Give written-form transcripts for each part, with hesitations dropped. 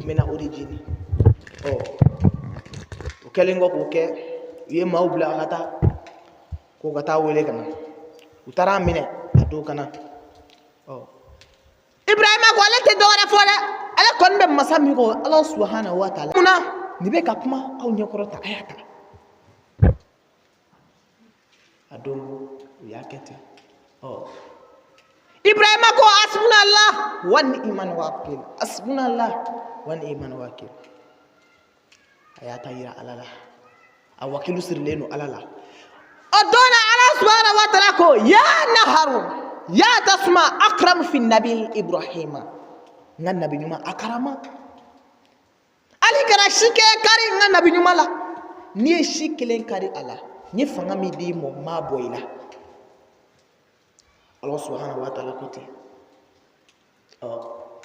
Tun bɛ na o de jeni. Ɔ, o kɛlen kɔ k'o kɛ, u ye maaw bila ka taa k'o ka taa wele ka na. U taara a minɛ a don ka na. Ɔ, Ibrahima ko ale tɛ dɔwɛrɛ fɔ dɛ, ale kɔni bɛ masa min kɔ, Ala subahana wa taala. Munna nin bɛ ka kuma aw ɲɛkɔrɔ ta, a y'a ta. A don u y'a kɛ ten. Ɔ, Ibrahima ko asbunallah wa ni'mal wakil, asbunallah wa ni'mal wakil. A y'a ta yira Ala la, a wakilu sirilen don Ala la. O don na, Ala subahana wa taala ko ya naharu, ya tasuma, akram fi nabi Ibrahima. N ka nabi ɲuman a karama, hali kana si kelen kari n ka nabi ɲuman la. N'i ye si kelen kari a la, n ye fanga min d'i ma, n b'a bɔ i la. Ala subahana wa taala ko ten. Ɔ,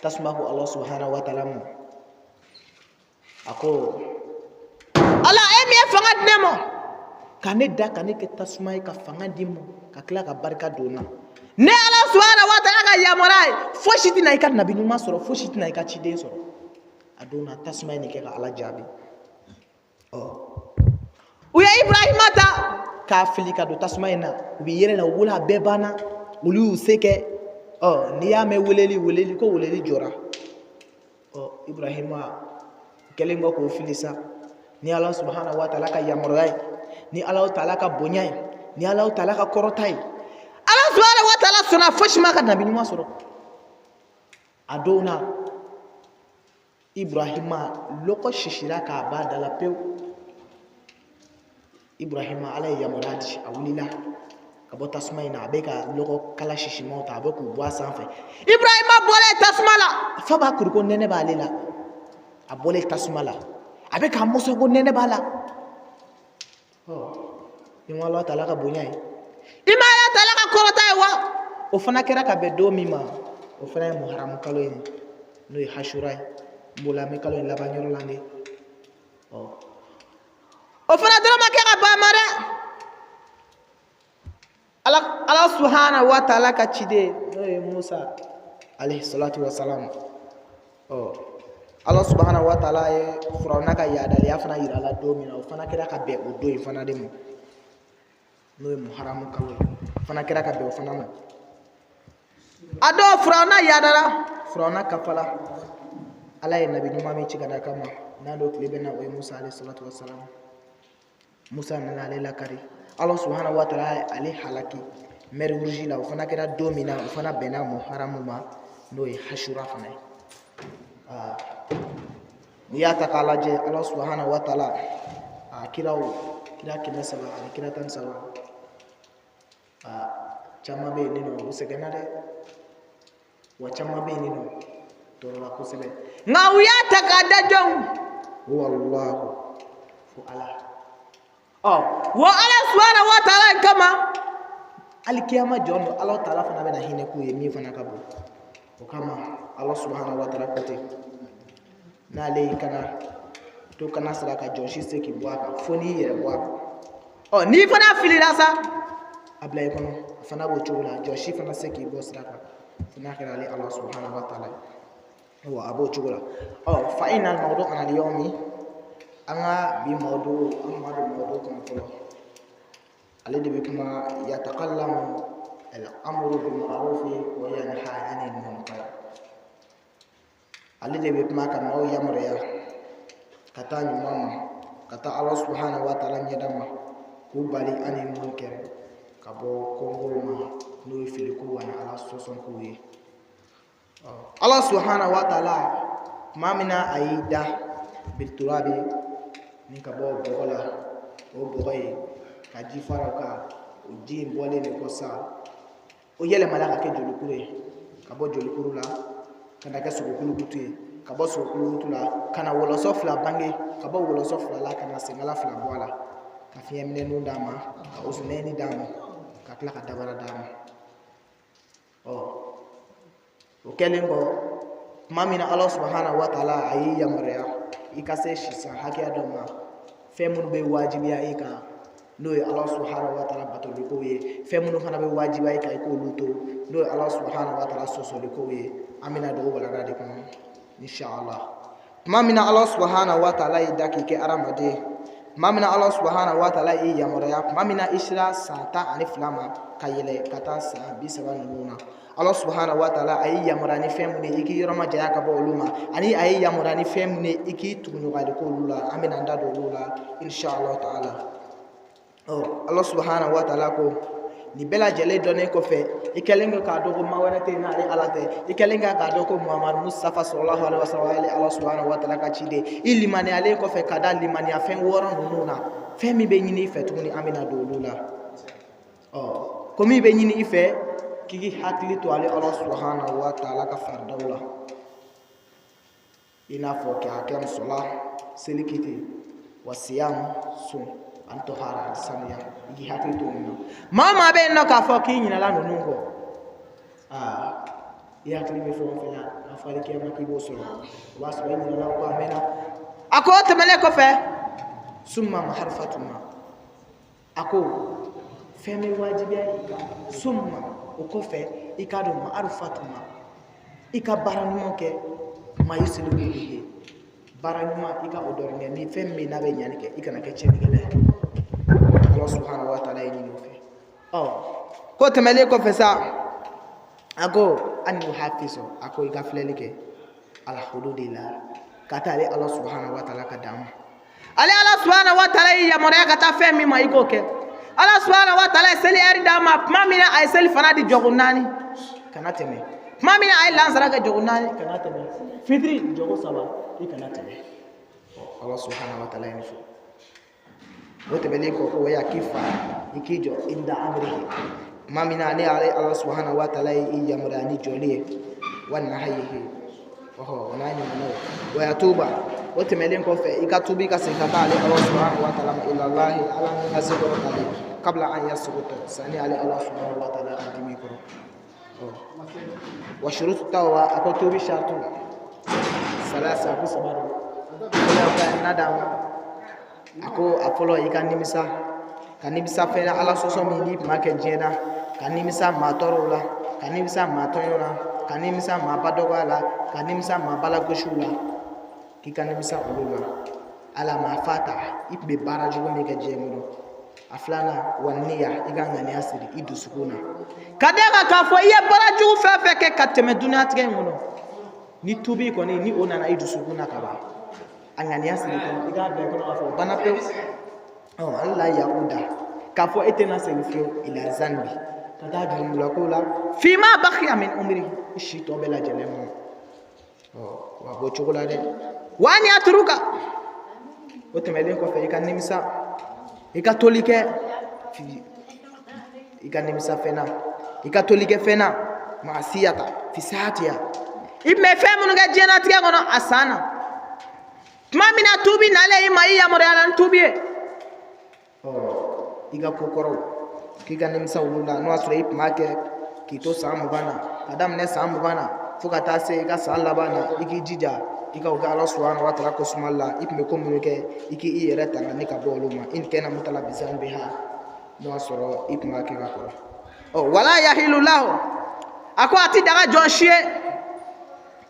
tasuma ko Ala subahana wa taala ma, a ko Ala, e min ye fanga di ne ma ka ne da ka ne kɛ tasuma ye, ka fanga di n ma, ka tila ka barika don n na, ne Ala subahana wa taala ka yamaruya ye, fosi tɛna i ka nabi ɲuman sɔrɔ, fosi tɛna i ka ciden sɔrɔ. A don na, tasuma ye nin kɛ ka Ala jaabi. Ɔ, u ye Ibrahima ta k'a fili ka don tasuma in na. U bɛ yɛlɛ la, u bolo a bɛɛ banna, olu y'u se kɛ. Ɔ, n'i y'a mɛn weleli weleli ko weleli jɔra. Ɔ, Ibrahima kɛlen kɔ k'o fili sa, ni Ala subahana wa taala ka yamaruya ye, ni Ala taala ka bonya ye, ni Ala taala ka kɔrɔta ye, Ala subahana wa taala sɔnna, fosi ma ka nabi ɲuman sɔrɔ. A don na, Ibrahima lɔgɔ sisira k'a b'a da la pewu. Ibrahima, Ala ye yamaruya di, a wulila ka bɔ tasuma in na, a bɛ ka lɔgɔ kala sisimaw ta, a bɛ k'u bɔ a sanfɛ. Ibrahima bɔlen tasuma la, fa b'a kuru ko nɛnɛ b'ale la. A bɔlen tasuma la, a bɛ k'a mɔsɔn ko nɛnɛ b'a la. Ɔ, i ma Ala taala ka bonya ye, i ma Ala taala ka kɔrɔta ye wa? O fana kɛra ka bɛn don min ma, o fana ye muharamu kalo ye, n'o ye hasura ye. N bolo an bɛ kalo in laban yɔrɔ la de. Ɔ, o fana dɔrɔn ma kɛ ka ban ma dɛ. Ala subahana wa taala ka ciden, n'o ye Musa alayhi salatu wa salam, ɔ, Ala subahana wa taala ye Firawuna ka yadaliya fana yira a la don min na, o fana kɛra ka bɛn o don in fana de ma, n'o ye muharamu kalo ye. O fana kɛra ka bɛn o fana ma. A don Firawuna yadara, Firawuna kafala. Ala ye nabi ɲuman min ci ka na kama, n'a don tile bɛ na, o ye Musa alayhi salatu wa salam. Musa nana ale lakari. Ala subahana wa taala ye ale halaki mer Rouge la. O fana kɛra don min na, o fana bɛnna muharamu ma, n'o ye hasura fana ye. N'i y'a ta k'a lajɛ, Ala subahana wa taala a kiraw, kira 313, caman bɛ yen nɔ, u sɛgɛnna dɛ, wa caman bɛ yen nɔ, tɔɔrɔla kosɛbɛ. Nka u y'a ta k'a da jɔn? Wallahu, fo Ala. Ɔ, wa Ala subahana wa taala in kama, alikiyama jɔ don, Ala taala fana bɛna hinɛ k'u ye min fana ka bon. O kama Ala subahana wa taala ko ten, n'ale y'i kana to kana sira ka jɔn si se k'i bɔ a kan fo n'i yɛrɛ bɔ a kan. Ɔ, n'i fana filila sa, a bila i kɔnɔ, a fana b'o cogo la, jɔn si fana se k'i bɔ sira kan fo n'a kɛra ale Ala subahana wa taala ye. Wa a b'o cogo la. Ɔ, fa inna mawdu'ana al-yawmi, an ka bi mawdu, an ma don mawdu kɔnɔ fɔlɔ, ale de bɛ kuma yatakallamu al-amru bil ma'rufi wa yanha 'anil munkar. Ale de bɛ kuma ka maaw yamaruya ka taa ɲuman ma, ka taa Ala subahana wa taala ɲɛda ma, k'u bali ani munkar, ka bɔ kɔnkow ma, n'o ye filikow ani Ala sɔsɔkow ye. Ala subahana wa taala, tuma min na a y'i da biturabi, ni ka bɔ bɔgɔ la, o bɔgɔ ye ka ji fara o kan, o ji in bɔlen de kɔ sa, o yɛlɛmala ka kɛ jolikuru ye, ka bɔ jolikuru la ka na kɛ sogokulukutu ye, ka bɔ sogokulukutu la ka na wɔlɔsɔ fila bange, ka bɔ wɔlɔsɔ fila la ka na senkala fila bɔ a la, ka fiɲɛminɛninw d'a ma, ka usunɛni d'a ma, ka tila ka dabara d'a ma. Ɔ, o kɛlen kɔ, tuma min na Ala subahana wa taala a y'i yamaruya i ka se sisan hakɛya dɔ ma, fɛn minnu bɛ wajibiya i kan, n'o ye Ala subahana wa taala batolikow ye, fɛn minnu fana bɛ wajibiya i kan i k'olu to, n'o ye Ala subahana wa taala sɔsɔlikow ye, an bɛna don o walanda de kɔnɔ inshallah. Tuma min na Ala subahana wa taala y'i da k'i kɛ hadamaden ye, tuma min na Ala subahana wa taala y'i yamaruya, tuma min na i sera san 12 ma ka yɛlɛ ka taa san 30 ninnu na, Ala subahana wa taala a y'i yamaruya ni fɛn minnu ye i k'i yɔrɔ majanya ka bɔ olu ma, ani a y'i yamaruya ni fɛn minnu ye i k'i tuguɲɔgɔnyali k'olu la. An bɛna an da don olu la inshallah taala. Ɔ Ala subahana wa taala ko nin bɛɛ lajɛlen dɔnnen kɔfɛ, i kɛlen kɔ k'a dɔn ko ma wɛrɛ tɛ yen n'ale Ala tɛ, i kɛlen kɔ k'a dɔn ko Muhamadu Mustafa sallallahu alaihi wa sallam ale Ala subahana wa taala ka ciden, i limaniyalen kɔfɛ ka da limaniya fɛn wɔɔrɔ ninnu na, fɛn min bɛ ɲini i fɛ tuguni, an bɛna don olu la. Ɔ ko min bɛ ɲini i fɛ, k'i k'i hakili to ale Ala subahana wa taala ka faridaw la, i n'a fɔ kɛ hakɛ sɔla seli kiti wa siyam sun ani tɔhara sanuya, i k'i hakili to nin na. Maa o maa bɛ yen nɔ k'a fɔ k'i ɲinɛla ninnu kɔ, aa i hakili bɛ fɛn o fɛn na k'a fɔ alikiyama k'i b'o sɔrɔ, o b'a sɔrɔ i ɲinɛla o kɔ a mɛnna. A ko o tɛmɛnen kɔfɛ, summa maharifatuma, a ko fɛn bɛ wajibiya i kan, summa o kɔfɛ i k'a dɔn maharifatuma, i ka baara ɲuman kɛ, ma yusilihu bihi, baara ɲuman i ka o dɔrɔn kɛ, ni fɛn min n'a bɛ ɲani kɛ, i kana kɛ tiɲɛnikɛla ye. Ala subahana wa taala ye ɲini o fɛ. Ɔ ko tɛmɛnen kɔfɛ sa, a ko an yuhafizu, a ko i ka filɛli kɛ ala hududillah, ka taa ale Ala subahana wa taala ka dan ma. Ale Ala subahana wa taala y'i yamaruya ka taa fɛn min ma, i k'o kɛ. Ala subahana wa taala ye seli ɛri d'a ma tuma min na, a ye seli fana di jɔko naani, kana tɛmɛ. Tuma min na a ye lansara kɛ jɔko naani, kana tɛmɛ. Fitiri jɔko saba, i kana tɛmɛ. Ala subahana wa taala ye nin fɔ. O tɛmɛnen kɔ, ko wa yakifa, i k'i jɔ inda amrihi, tuma min na ne ale Ala subahana wa taala ye i yamaruya ni jɔli ye, wa nahayihi, ɔhɔ o n'a ɲɔgɔnnaw, wa yatuba, o tɛmɛnen kɔfɛ i ka tubi ka segin ka taa ale Ala subahana wa taala ma, ilallahi, Ala min ka se kɔrɔtalen, kabila an yasukuta, sani ale Ala subahana wa taala ka dimi kɔrɔ. Wa shurutu tawba, a ko tubi shartu salasa, ko saba don. Nadam, a ko a fɔlɔ i ka nimisa, ka nimisa fɛn na Ala sɔsɔ min n'i tun b'a kɛ diɲɛ na, ka nimisa maa tɔɔrɔw la, ka nimisa maa tɔɲɔ la, ka nimisa maa ba dɔgɔya la, ka nimisa maa balagosiw la, k'i ka nimisa olu la. Ala ma fata, i tun bɛ baara jugu min kɛ diɲɛ kɔnɔ. A filanan, wa niya, i ka ŋaniya siri i dusukun na ka d'a kan k'a fɔ i ye baara jugu fɛn fɛn kɛ ka tɛmɛ duniyatigɛ in kɔnɔ, ni tubi kɔni ni o nana i dusukun na ka ban, a ŋaniya siri kɔnɔ, i k'a bila i kɔnɔ k'a fɔ o banna pewu. Ɔ ala yauda, k'a fɔ e tɛna segin fiyewu ila zanbi, ka taa jurumula ko la, fima bakiya min umri, i si tɔ bɛɛ lajɛlen ma. Ɔ wa b'o cogo la dɛ. Wa an yaturuka, o tɛmɛnen kɔfɛ i ka nimisa, i ka toli kɛ, i ka nimisa fɛn na, i ka toli kɛ fɛn na, maasiyata fisaatiya, i tun bɛ fɛn minnu kɛ diɲɛlatigɛ kɔnɔ a san na, tuma min na tubi nalen i ma, i yamaruyala ni tubi ye. Ɔ i ka ko kɔrɔw k'i ka nimisa olu la, n'o y'a sɔrɔ i tun b'a kɛ k'i to san 20 na, ka daminɛ san 20 na fo ka taa se i ka san laban na, i k'i jija i ka o kɛ Ala subahana wa taala kosuma la. I tun bɛ ko minnu kɛ, i k'i yɛrɛ tanga ni ka bɔ olu ma, in kana mutalabisan biha, n'o y'a sɔrɔ i tun b'a kɛ ka kɔrɔ. Ɔ wala yahilu lahu, a ko a ti daga jɔn si ye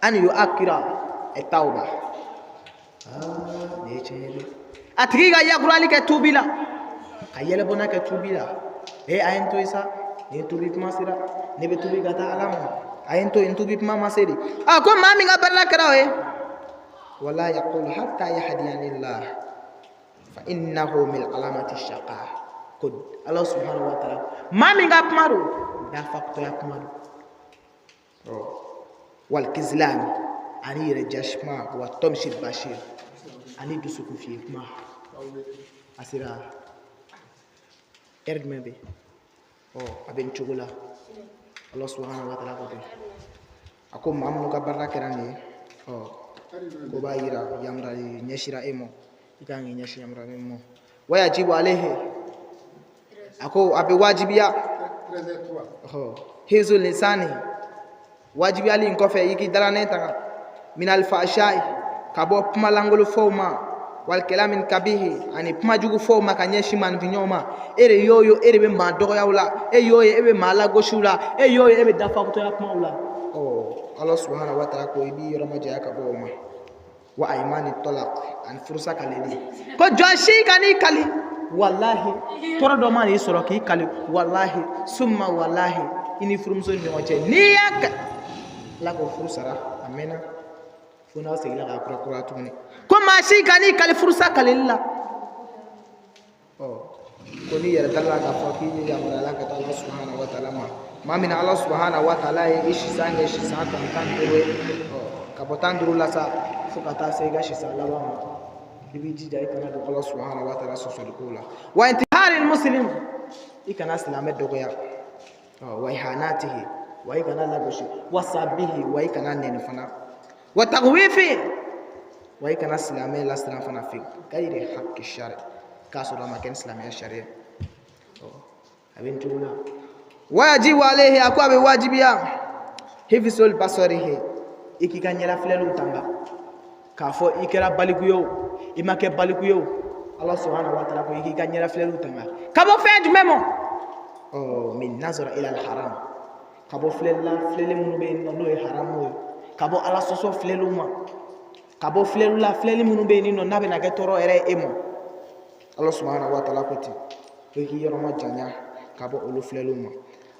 an yuakira tawba. Nin ye tiɲɛ ye dɛ. A tigi ka yakurali kɛ tubi la, ka yɛlɛbɔnna kɛ tubi la. Ee a ye n to yen sa, ni tubi kuma sera, ne bɛ tubi ka taa Ala ma, a ye n to yen, tubi kuma ma se de. A ko maa min ka baara kɛra o ye, wala yaqulu hatta yahdiyanillah fa innahu min alamati shaqa. Ko Ala subhanahu wa ta'ala, maa min ka kuma don, dafakutɔya kuma don. Wal kizlan, ani yɛrɛ jasi kuma, wa tɔmsi bashir, ani dusukun fiye kuma. A sera ɛri jumɛn bɛ? Ɔ a bɛ nin cogo la. Ala subahana wa taala ko ten, a ko maa minnu ka baara kɛra nin ye, ɔ ko b'a yira yamaruyali ɲɛsira e ma, i kan k'i ɲɛsin yamaruyali ma. Wa yajibu alayhi, a ko a bɛ wajibiya hizu lisani, wajibiyali in kɔfɛ i k'i dalanɛ tanga minal fahshayi, ka bɔ kuma lankolon fɔw ma, wal kalamin kabihi, ani kuma jugu fɔw ma ka ɲɛsin maaninfinɲɔgɔn ma. E de y'o ye, e de bɛ maa dɔgɔyaw la, e y'o ye, e bɛ maa lagosiw la, e y'o ye, e bɛ dafakutɔya kumaw la. Ɔ Ala subahana wa taala ko i b'i yɔrɔ majanya ka bɔ o ma. Wa aymani talaq, ani furusa kalili, ko jɔn si kan'i kali walahi, tɔɔrɔ dɔ man'i sɔrɔ k'i kali walahi summa walahi i ni furumuso ni ɲɔgɔn cɛ, n'i y'a kɛ Ala k'o furu sara, a mɛnna fo n'aw seginna k'a kura kura tuguni. Ko maa si kan'i kali furusa kalili la. Ɔ ko n'i yɛrɛ dala k'a fɔ k'i ye yamaruyala ka taa Ala subahana wa taala ma, maa min na Ala subahana wa taala ye i sisan kɛ sisan 15 ye, ɔ ka bɔ 15 la sa fo ka taa se i ka sisan laban ma, i b'i jija i kana don Ala subahana wa taala sɔsɔli kow la. Wa intiharil muslim, i kana silamɛ dɔgɔya. Ɔ wa ihanatihi, wa i kana lagosi. Wa sabihi, wa i kana nɛni fana. Wa takhwifi, wa i kana silamɛ lasiran fana fi gayiri haqqi shari, k'a sɔrɔ a ma kɛ ni silamɛya sariya. A bɛ nin cogo la. Wa yajibu alayhi, a ko a bɛ wajibiya hifzul basarihi, i k'i ka ɲɛlafilɛliw tanga, k'a fɔ i kɛra baliku ye o, i ma kɛ baliku ye o, Ala subahana wa taala ko i k'i ka ɲɛlafilɛliw tanga ka bɔ fɛn jumɛn ma? Ɔ min nazara ila al haram, ka bɔ filɛli la, filɛli minnu bɛ yen nɔ n'o ye haramu ye, ka bɔ Ala sɔsɔ filɛliw ma, ka bɔ filɛli la, filɛli minnu bɛ yen nɔ n'a bɛna kɛ tɔɔrɔ yɛrɛ ye e ma. Ala subahana wa taala ko ten ko i k'i yɔrɔ majanya ka bɔ olu filɛliw ma.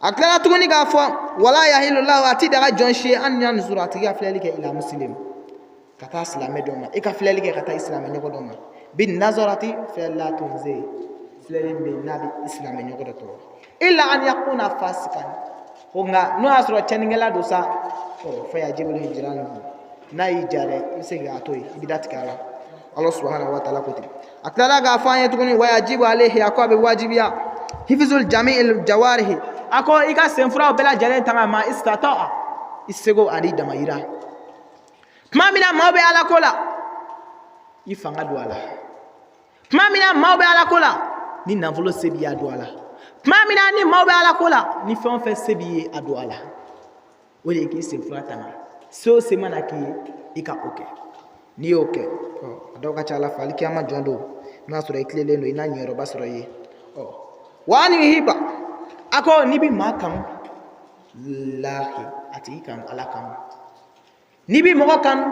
A tilala tuguni k'a fɔ wala yahilu lahu, a ti daga jɔn si ye an yanzura, a tigi ka filɛli kɛ ila muslim, ka taa silamɛ dɔ ma, i ka filɛli kɛ ka taa i silamɛ ɲɔgɔn dɔ ma, bi nazarati, filɛli la tunze, filɛli min bɛ yen n'a bɛ i silamɛ ɲɔgɔn dɔ tɔɔrɔ, illa an yakuna fasikan, ko nka n'o y'a sɔrɔ tiɲɛnikɛla don sa, ɔ fa yajibu hijranuhu, n'a y'i ja dɛ, i bɛ se k'a to yen, i bɛ da tigɛ a la. Ala subahana wa taala ko ten. A tilala k'a fɔ an ye tuguni wa yajibu alayhi, a ko a bɛ wajibiya hifzul jami'il jawarihi, a ko i ka senfuraw bɛɛ lajɛlen tanga ma istata'a, i seko ani damayira. Tuma min na maaw bɛ Ala ko la, i fanga don a la. Tuma min na maaw bɛ Ala ko la, ni nafolo se b'i ye, a don a la. Tuma min na ni maaw bɛ Ala ko la, ni fɛn o fɛn se b'i ye, a don a la. O de ye k'i senfura tanga, se o se mana k'i ye, i ka o kɛ. N'i y'o kɛ, a dɔw ka ca Ala fɛ, alikiyama jɔ don, n'o y'a sɔrɔ i tilennen don, i n'a ɲɛyɔrɔba sɔrɔ i ye. Ɔ wa an yuhiba, a ko n'i bɛ maa kanu lillahi, a tigi kanu Ala kama. N'i bɛ mɔgɔ kanu,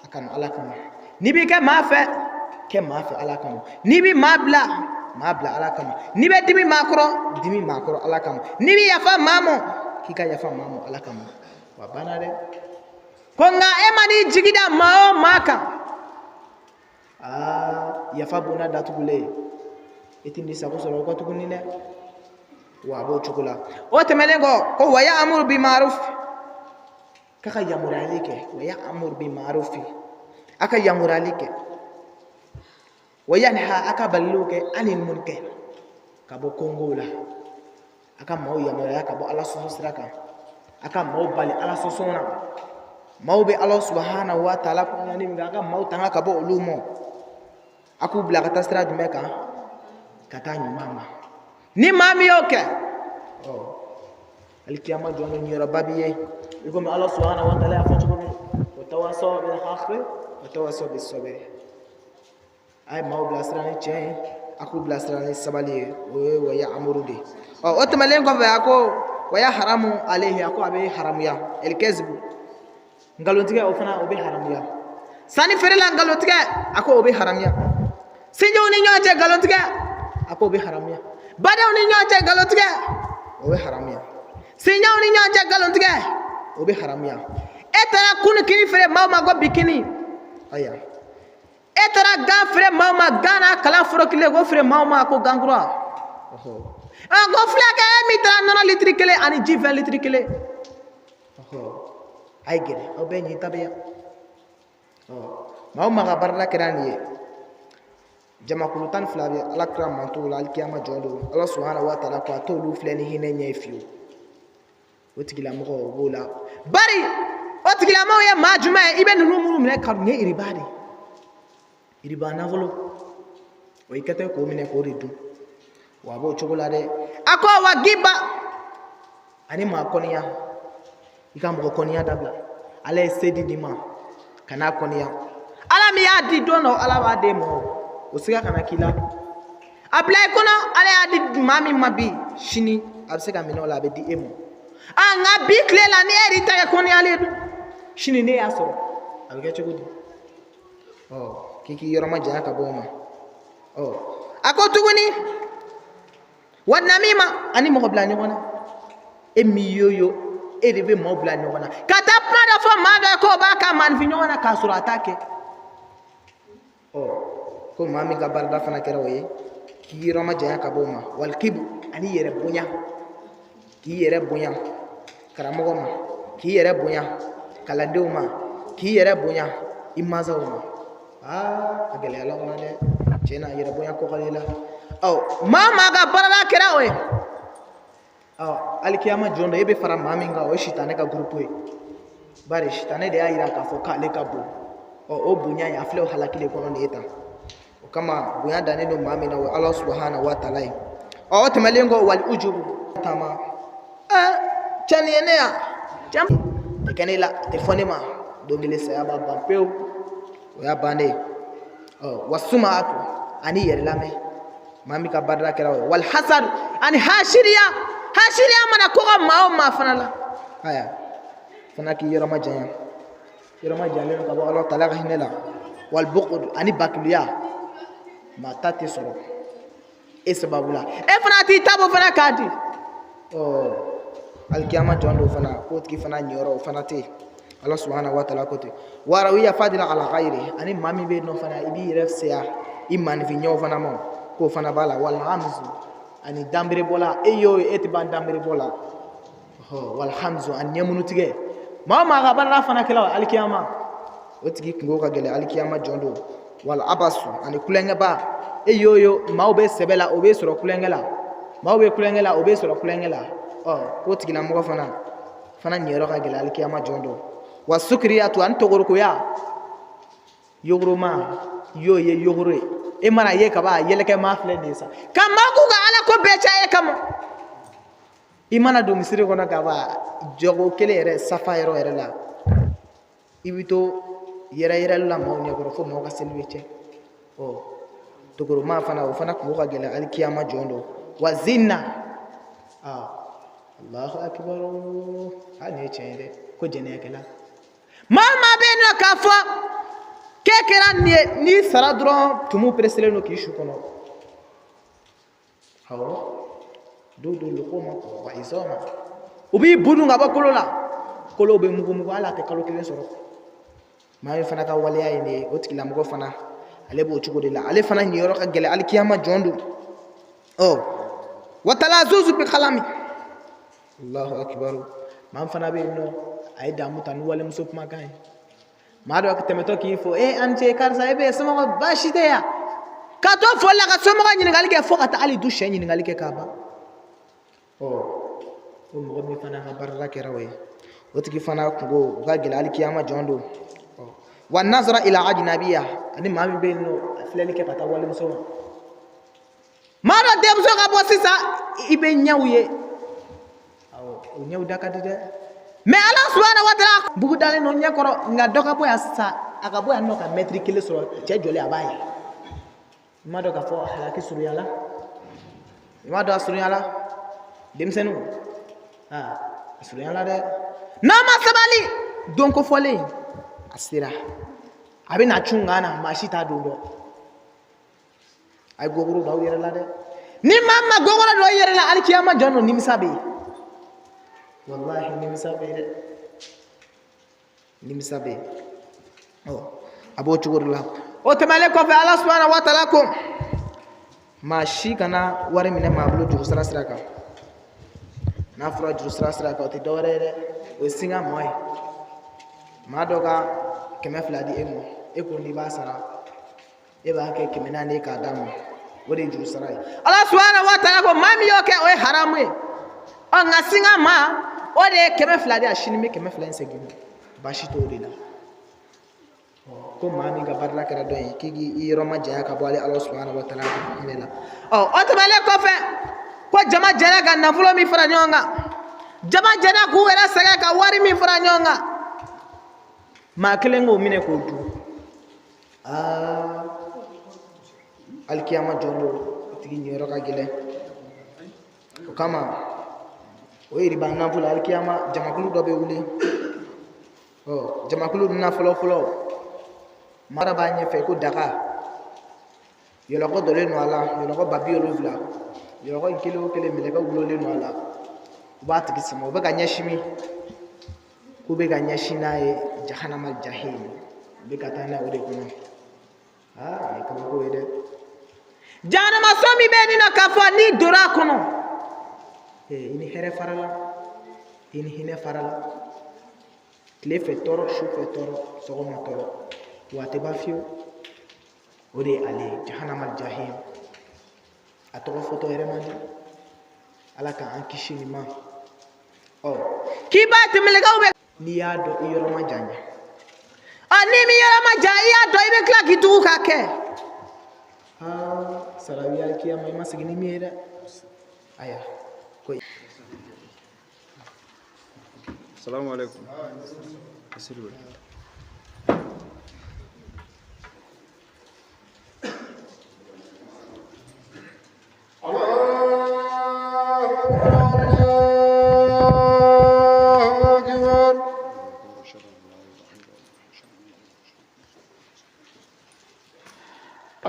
a kanu Ala kama. N'i bɛ kɛ maa fɛ, kɛ maa fɛ Ala kama. N'i bɛ maa bila, maa bila Ala kama. N'i bɛ dimi maa kɔrɔ, dimi maa kɔrɔ Ala kama. N'i bɛ yafa maa ma, k'i ka yafa maa ma Ala kama. Wa banna dɛ. Ko nka e man'i jigi da maa o maa kan, aa yafa bonda datugulen, i tɛ n'i sago sɔrɔ o kɔ tuguni dɛ. Wa a b'o cogo la. O tɛmɛnen kɔ, ko wa ya'muru bi ma'ruf, k'a ka yamuruyali kɛ. Wa ya'muru bi ma'rufi, a ka yamuruyali kɛ. Wa yanha, a ka baliliw kɛ, anil munkar, ka bɔ kongow la. A ka maaw yamaruya ka bɔ Ala sɔsɔ sira kan, a ka maaw bali Ala sɔsɔ na. Maaw bɛ Ala subahana wa taala kɔnɔna min kɛ, a ka maaw tanga ka bɔ olu ma. A k'u bila ka taa sira jumɛn kan? Ka taa ɲuman ma. Ni maa min y'o kɛ, ɔ alikiyama jɔ ni niyɔrɔba b'i ye, i komi Ala subahana wa taala y'a fɔ cogo min, wa tawasaw bil haqqi wa tawasaw bis sabr. A ye maaw bilasira ni tiɲɛ ye, a k'u bilasira ni sabali ye. O ye wa ya'muru de ye. Ɔ o tɛmɛnen kɔfɛ, a ko wa yahramu alayhi, a ko a bɛ haramuya elkɛzibu, nkalontigɛ, o fana o bɛ haramuya. Sanni feere la nkalontigɛ, a ko o bɛ haramuya. Sinjiw ni ɲɔgɔn cɛ nkalontigɛ, a ko o bɛ haramuya. Badenw ni ɲɔgɔn cɛ nkalontigɛ, o bɛ haramuya. Sinjaw ni ɲɔgɔn cɛ nkalontigɛ, o bɛ haramuya. E taara kunu kini feere maaw ma ko bi kini, ayiwa. E taara gan feere maaw ma, gan n'a kala forokilen k'o feere maaw ma ko gan kura. Ko fulakɛ, e min taara nɔnɔ litiri kelen ani ji 20 litiri kelen, a ye gɛrɛ aw bɛɛ ɲin ta bɛ yan. Maa o maa ka baarada kɛra nin ye, jamakulu 12 bɛ Ala kira mantow la alikiyama jɔ don. Ala subahana wa taala ko a t'olu filɛ ni hinɛ ɲɛ ye fiyewu. O tigilamɔgɔ o b'o la. Bari o tigilamɔgɔ ye maa jumɛn ye? I bɛ ninnu minnu minɛ ka nin ye iriba de ye, iriba nafolo, o y'i kɛtɔ k'o minɛ k'o de dun. Wa a b'o cogo la dɛ. A ko wa giba, ani maa kɔniya, i ka mɔgɔ kɔniya dabila. Ala ye se di di ma, kan'a kɔniya. Ala min y'a di don dɔ, Ala b'a d'e ma, o siga kana k'i la. A bila i kɔnɔ, Ala y'a di maa min ma bi, sini a bɛ se ka minɛ o la, a bɛ di e ma. A nka bi tile la, ni e yɛrɛ ta kɛ kɔniyalen don, sini ne y'a sɔrɔ, a bɛ kɛ cogo di? Ɔ k'i k'i yɔrɔ majanya ka bɔ o ma. Ɔ a ko tuguni wa namima, ani mɔgɔ bila ɲɔgɔn na. E min y'o yo, e de bɛ maaw bila ɲɔgɔn na ka taa kuma dɔ fɔ maa dɔ ye k'o b'a ka maaninfin ɲɔgɔn na k'a sɔrɔ a t'a kɛ. Ɔ ko maa min ka baarada fana kɛra o ye, k'i yɔrɔ majanya ka bɔ o ma. Walikibu, ani yɛrɛ bonya, k'i yɛrɛ bonya karamɔgɔ ma, k'i yɛrɛ bonya kalandenw ma, k'i yɛrɛ bonya i mansaw ma. Aa, a gɛlɛyala o la dɛ, tiɲɛ na, yɛrɛ bonya kɔgɔlen la. Ɔ maa maa ka baarada kɛra o ye, ɔ alikiyama jɔn dɔ e bɛ fara maa min kan, o ye sitanɛ ka gurupu ye. Bari sitanɛ de y'a yira k'a fɔ k'ale ka bon. Ɔ o bonya in, a filɛ o halaki de kɔnɔ nin ye tan. O kama bonya dannen don maa min na, o ye Ala subahana wa taala ye. Ɔ o tɛmɛnen kɔ, wali ujubu taama, ɛɛ cɛ nin ye ne ya cɛ tɛ kɛ ne la, a tɛ fɔ ne ma, don kelen saya b'a ban pewu, o y'a bannen ye. Ɔ wa sumaatu, ani yɛrɛ lamɛn, maa min ka baarada kɛra o ye. Wal hasad, ani hasiriya. Hasiriya mana kɔgɔ maa o maa fana la, aya fana k'i yɔrɔ majanya, yɔrɔ majanyalen don ka bɔ Ala taala ka hinɛ la. Wal bughd, ani bakiluya, maa ta tɛ sɔrɔ e sababu la, e fana t'i ta bɔ fana k'a di. Ɔ alikiyama jɔn don fana, k'o tigi fana niyɔrɔ o fana tɛ yen. Ala subahana wa taala ko ten. Warawiya fadila ala gayiri, ani maa min bɛ yen nɔ fana, i b'i yɛrɛ fisaya i maaninfin ɲɔgɔn fana ma, k'o fana b'a la. Wal hamzu, ani danberebɔla, e y'o ye, e tɛ ban danberebɔ la. Wal hamzu, ani ɲɛmunutigɛ, maa o maa ka baarada fana kɛla o alikiyama, o tigi kunko ka gɛlɛn alikiyama jɔn don. Wal abasu, ani kulonkɛba, e y'o ye, maaw bɛ sɛbɛ la, o bɛ sɔrɔ kulonkɛ la, maaw bɛ kulonkɛ la, o bɛ sɔrɔ kulonkɛ la. Ɔ k'o tigilamɔgɔ fana niyɔrɔ ka gɛlɛn alikiyama jɔn don. Wa sukiriyatu, ani togorokoya, yogoroma y'o ye, yogoro ye, e mana ye kaban, yɛlɛkɛ maa filɛ nin ye sa, ka maa k'u ka ala ko bɛɛ caya e kama. I mana don misiri kɔnɔ ka ban, jɔko kelen yɛrɛ, safa yɔrɔ yɛrɛ la, i bɛ to yɛrɛ yɛrɛli la maaw ɲɛkɔrɔ fo maaw ka seli bɛ tiɲɛ. Ɔ togoroma fana, o fana kunko ka gɛlɛn alikiyama jɔn don. Wa zina, aa Allahu akibar, hali nin ye tiɲɛ ye dɛ, ko jɛnɛyakɛla, maa maa bɛ yen nɔ k'a fɔ k'e kɛra nin ye, n'i sara dɔrɔn tumuw pereselen don k'i su kɔnɔ. Awɔ, dɔw don lukuma wa izama, u b'i bu dun ka bɔ kolo la, kolo bɛ mugumugu, hali a tɛ kalo kelen sɔrɔ. Maa min fana ka waleya ye nin ye, o tigilamɔgɔ fana, ale b'o cogo de la, ale fana niyɔrɔ ka gɛlɛn alikiyama jɔn don. Ɔ wa talazuzu bi kalami, Allahu akibaru, maa min fana bɛ yen nɔ, a ye damu ta ni walimuso kumakan ye. Maa dɔ tɛmɛtɔ k'i fo, e an ce karisa, e bɛ somɔgɔ baasi tɛ yan, ka to foli la ka somɔgɔ ɲininkali kɛ fo ka taa hali du sɛ ɲininkali kɛ k'a ban. Ɔ ko mɔgɔ min fana ka baarada kɛra o ye, o tigi fana kunko o ka gɛlɛn alikiyama jɔn don. Ɔ wa nazara ila ajnabiya, ani maa min bɛ yen nɔ, a filɛli kɛ ka taa walimuso ma. Maa dɔ denmuso ka bɔ sisan, i bɛ ɲɛw ye, awɔ, o ɲɛw da ka di dɛ, mɛ Ala subahana wa taala bugu dalen don ɲɛ kɔrɔ, nka dɔ ka bɔ yan sisan, a ka bɔ yan nɔ ka mɛtiri kelen sɔrɔ, cɛ jɔlen a b'a ye. I m'a dɔn k'a fɔ halaki surunyala, i m'a dɔn a surunyala, denmisɛnninw, aa a surunyala dɛ. N'a ma sabali, don ko fɔlen a sera, a bɛ na cun kan na, maa si t'a don dɔn. A ye gogoro don aw yɛrɛ la dɛ, ni maa ma gogoro don i yɛrɛ la, alikiyama jɔn don, nimisa bɛ yen, walahi nimisa bɛ yen dɛ, nimisa bɛ yen. Ɔ a b'o cogo de la. O tɛmɛnen kɔfɛ, Ala subahana wa taala ko maa si kana wari minɛ maa bolo juru sira sira kan. N'a fɔra juru sira sira kan, o tɛ dɔwɛrɛ ye dɛ, o ye singa mɔ ye. Maa dɔ ka 200 di e ma, e ko n'i b'a sara, e b'a kɛ 400 ye k'a d'a ma, o de ye juru sara ye. Ala subahana wa taala ko maa min y'o kɛ, o ye haramu ye. Ɔ nka singa ma, o de ye 200 di, a sini bɛ 200 in segin ma, baasi t'o de la. Ko maa min ka baarada kɛra dɔ ye, k'i k'i yɔrɔ majanya ka bɔ ale Ala subahana wa taala hinɛ la. Ɔ o tɛmɛnen kɔfɛ, ko jama jɛra ka nafolo min fara ɲɔgɔn kan, jama jɛra k'u yɛrɛ sɛgɛn ka wari min fara ɲɔgɔn kan, maa kelen k'o minɛ k'o dun, aa alikiyama jɔn don, o tigi niyɔrɔ ka gɛlɛn. O kama o yiriba nafolo, alikiyama jamakulu dɔ bɛ wuli. Ɔ jamakulu dun na fɔlɔ fɔlɔ, Mara b'a ɲɛfɛ ko daga yɔlɔkɔ dɔlen don a la, yɔlɔkɔ 70000, yɔlɔkɔ in kelen o kelen mɛlɛkɛ gulonlen don a la. U b'a tigi sama, u bɛ ka ɲɛsin min, k'u bɛ ka ɲɛsin n'a ye jahanama jahim, u bɛ ka taa n'a ye o de kɔnɔ. Aa, nin ye kabako ye dɛ. Jahanama so min bɛ yen nɔ k'a fɔ n'i donna a kɔnɔ, i ni hɛrɛ farala, i ni hinɛ farala, tile fɛ tɔɔrɔ, su fɛ tɔɔrɔ, sɔgɔma tɔɔrɔ, wa a tɛ ban fiyewu. O de ye ale ye jahanama jahim. A tɔgɔ fɔtɔ yɛrɛ man di. Ala k'an kisi nin ma. Ɔ, k'i b'a tɛmɛlɛkɛw bɛ, n'i y'a dɔn i yɔrɔ ma jan ɲɛ. Ɔ, n'i m'i yɔrɔ ma jan, i y'a dɔn i bɛ tila k'i tugu k'a kɛ. Aa, sara b'i alikiyama, i ma sigi ni min ye dɛ. Aya ko. Salamu alaikum.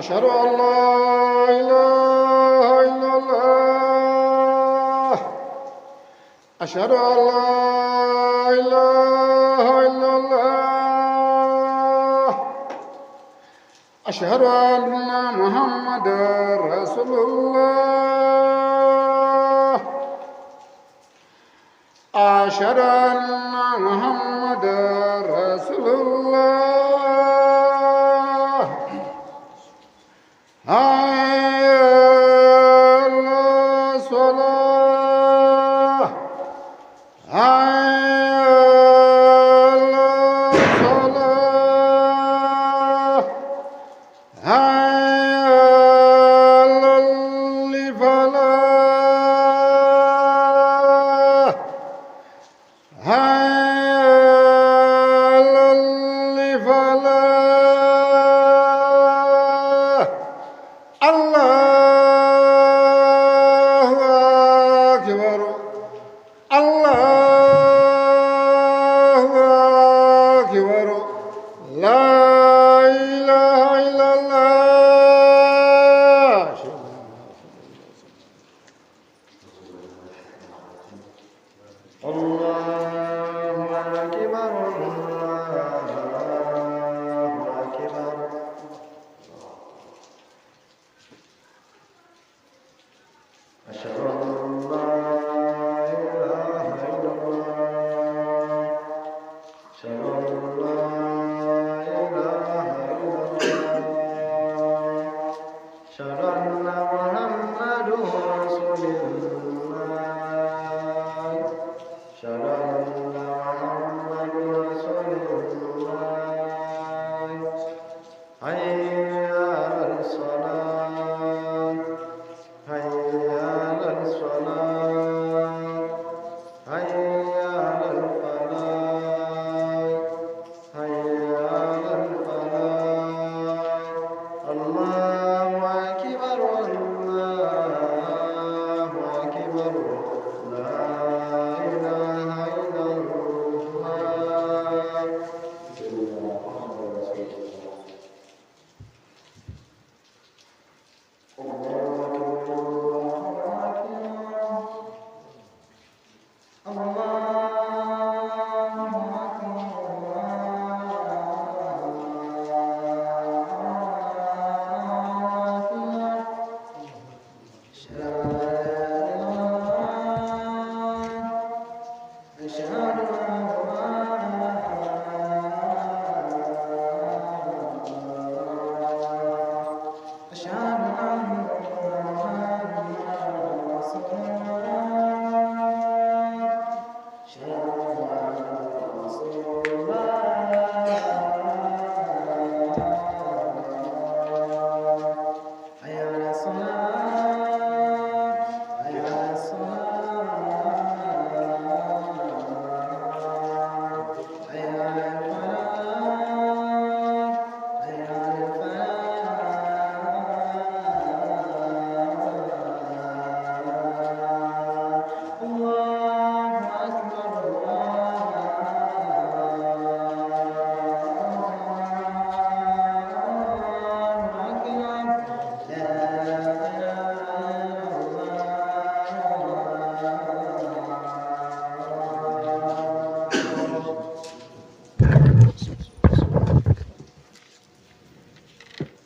أشهد أن لا إله إلا الله، أشهد أن لا إله إلا الله، أشهد أن محمدا رسول الله، أشهد أن محمدا رسول الله. حي على الصلاة، حي على الصلاة، حي على الفلاح، حي على الفلاح. الله أكبر، الله أكبر، لا إله إلا الله. الله أكبر، الله أكبر. أشهد أن لا إله إلا الله، أشهد أن لا إله إلا الله، أشهد أن محمدا رسول الله، أشهد أن محمدا رسول الله. حي